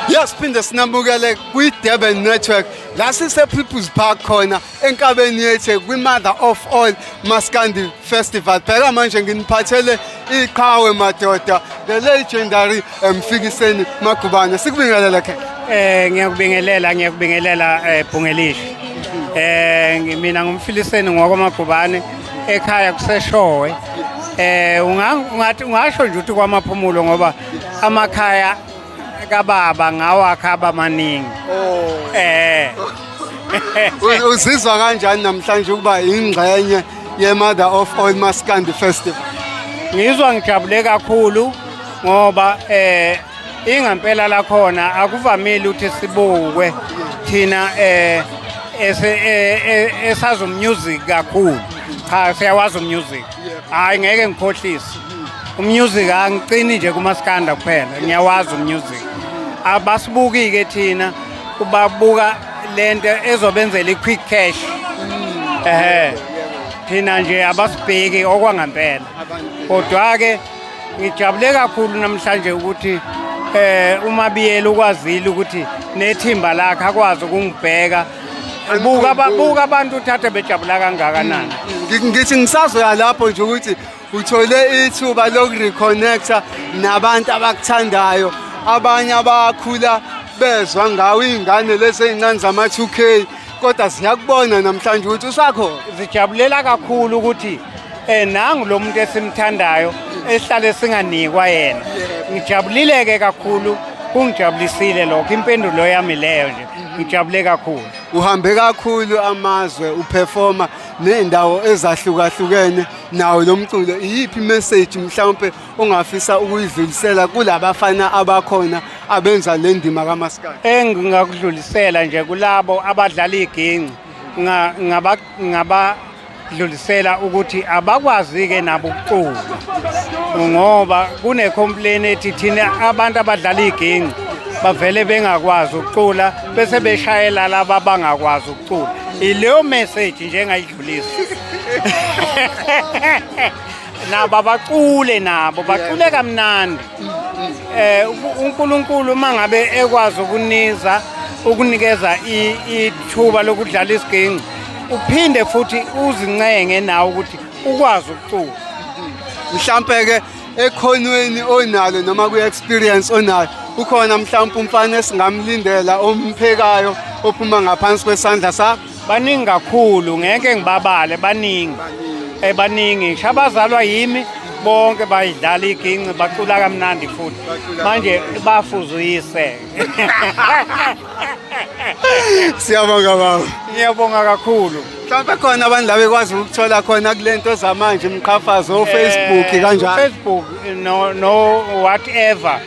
Yasiphinde sinamukele kwi-Durban Network la sise-People's Park khona enkabeni yethu kwi-Mother of All Maskandi Festival. Bheka manje nginiphathele iqhawe madoda, the legendary Mfikiseni Magubane. Sikubingelele khe. Ngiyakubingelela, ngiyakubingelela, Bhungelishi. Mina ngumfiliseni ngokwaMagubane, ekhaya kuseshowe. Ungathi ungasho nje ukuthi kwaMaphumulo, ngoba amakhaya kababa ngawakha abamaningi. Uzizwa kanjani namhlanje ukuba ingxenye ye-Mother of All Maskandi Festival? Ngizwa ngijabule kakhulu ngoba ingampela lakhona akuvamile ukuthi sibukwe thina esazi umusic kakhulu. Cha, siyawazi umusic, hayi, ngeke ngikhohlise, umusic angicini nje kumaskanda kuphela, ngiyawazi umusic. Abasibuki-ke thina, babuka lento ezobenzela i-quick cash. Thina nje abasibheki okwangampela, kodwa-ke ngijabule kakhulu namhlanje ukuthi uMabiyela ukwazile ukuthi nethimba lakhe akwazi ukungibheka. Buka, buka abantu uthathe bejabula kangakanani. Ngithi ngisazoya lapho nje ukuthi uthole ithuba lokureconnecta nabantu abakuthandayo, abanye abakhula bezwa ngawo, iy'ngane lezi ey'ncane zama-2K, kodwa ziyakubona namhlanje ukuthi usakhona. Zijabulela kakhulu ukuthi nangu lo muntu esimthandayo esihlale singanikwa yena. Ngijabulile ke kakhulu, kungijabulisile lokho. Impendulo yami leyo nje, ngijabule kakhulu. Uhambe kakhulu amazwe, uperforma ney'ndawo ezahlukahlukene nawo lo mculo. Iyiphi message mhlawumpe ongafisa ukuyidlulisela kulabafana abakhona abenza le ndima kamaskandi? Engingakudlulisela nje kulabo abadlala iginci, ngabadlulisela ukuthi abakwazi-ke nabo ukucula, ngoba kune-complain ethi thina abantu abadlala iginci bavele bengakwazi ukucula, bese beshayela laba abangakwazi ukucula. Ileyo message nje engayidlulisa. Nabo abacule, nabo bacule kamnandi. uNkulunkulu uma ngabe ekwazi ukuniza ukunikeza ithuba lokudlala isiginci, uphinde futhi uzincenge nawe ukuthi ukwazi ukucula. Mhlampe ke ekhonweni onalo noma kwi-experience onayo, ukhona mhlawumpe umfana esingamlindela omphekayo ophuma ngaphansi kwesandla sakho? Baningi kakhulu, ngeke ngibabale, baningi, baningi ngisho abazalwa yimi, bonke bayidlala iginci, bacula kamnandi futhi. Bacula. Manje bafuze uyise. Siyabonga, baba. Ngiyabonga kakhulu. Mhlawumpe khona abantu la bekwazi ukuthola khona kule nto zamanje, umqhafazo, o-Facebook, kanjalo? Facebook, no whatever,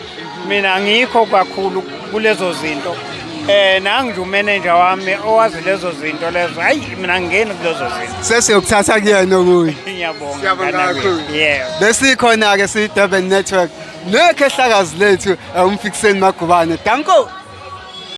mina ngikho kakhulu kulezo zinto. Nangi nje umanager wami owazi lezo zinto lezo. Hayi, mina ngingeni kulezo zinto. Sesiyokuthatha kuyena okunye. Ngiyabonga. Siyabonga mngane wami. kakhulu. Yebo. Besikhona-ke siyi-Durban Network nekhehlakazi lethu, uMfikiseni Magubane. Danko.